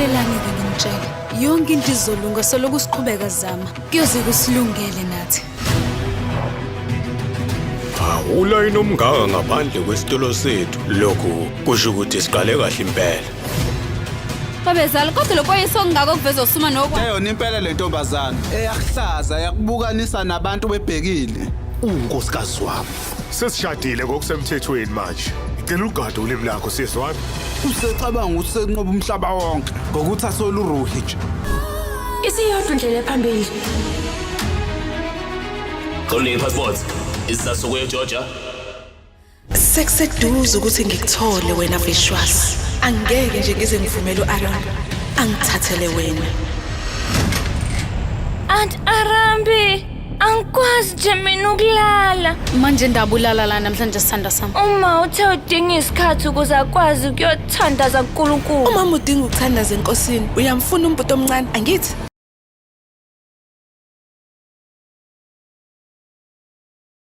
Lalelani-ke nginitshele. Yonke into izolunga solokhu siqhubeka zama. Kuyoze kusilungele nathi. Hawu, ulayini omngaka ngaphandle kwesitolo sethu. Lokhu kusho ukuthi siqale kahle impela. Babezala kodwa lokwayiso okungako okuveza usuma nokwa. Eyona impela le ntombazana eyakuhlaza yakubukanisa nabantu bebhekile. Uwunkosikazi wami. Sesishadile ngokusemthethweni manje. Ngicela ugade ulimi lakho siyezwana. Usecabanga ukuthi senqoba umhlaba wonke ngokuthi asole uRuhi nje. Isiyodwa indlela ephambili. Qonde passport. Isizathu sokuya eGeorgia. Sekuseduze ukuthi ngikuthole wena Vishwas. Angeke nje ngize ngivumele u-Aaron angithathele wena. Aunt Arambi, angikwazi nje mina ukulala. Manje ndaba ulala la namhlanje sithanda sami. Uma uthe udinga isikhathi ukuze akwazi ukuyothandaza kuNkulunkulu. Umama udinga ukuthandaza enkosini. Uyamfuna umbhuti omncane, angithi?